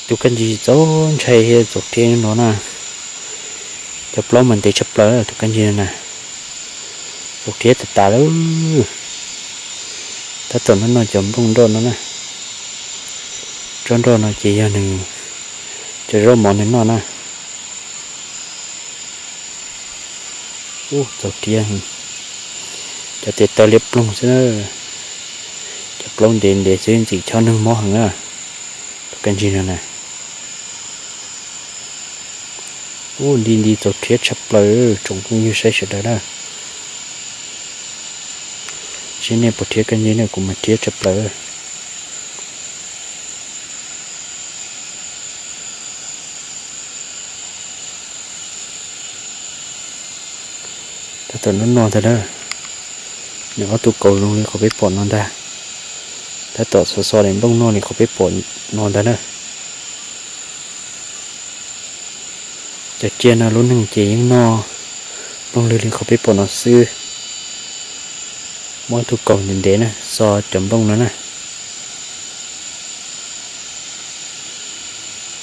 Tus kab ntsig txaus ntshai thiab txaus rhiab no na. Cov plaub mas ntev tshaj plaws tus kab ntsig no na. Txaus rhiab tas tas lawm. Tab tom noj noj cov nplooj nroj no na. Tsob nroj no ces yog nws cov zaub mov nws noj na. Ub, txaus rhiab. Cov tes taw liab ploog xwb na. Cov plaub ntev ntev xwb ntxim chob neeg mob heev na. Tus kab ntsig no na. Ub, nti nti txaus rhiab tshaj plaws tsoom phooj ywg saib sawv daws na. Seb nej puas rhiab kab ntsig ne, kuv mas rhiab tshaj plaws. Tab tom noj noj ntag na. Nws ob tug kaus zoo li qhov peb pom no ntag. Tab tom xov xo li nplooj noj li qhov peb pom no ntag na. Cov tsiaj no lub neej ces yeej noj nplooj lwg li qhov peb pom no xwb. Muab tug kaus ntev ntev na xo cov nplooj no na.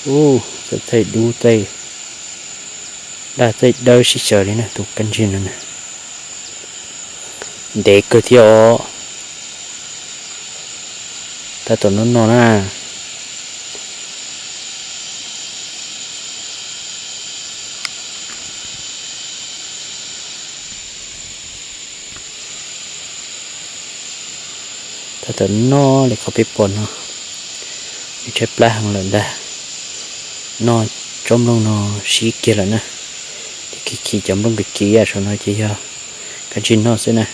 Ub, txaij dub txaij daj txaij dawb sib xyaw li na tus kab ntsig no na. Ntev kawg thiab os. Tab tom noj noj na. Tab tom noj li qhov peb pom no. Nws tshaib plab heev lawm ntag. Noj tsob nplooj no sib kiag lawm na. Ces khi khi cov nplooj kiv kiv saum no ces yog kab ntsig noj xwb na.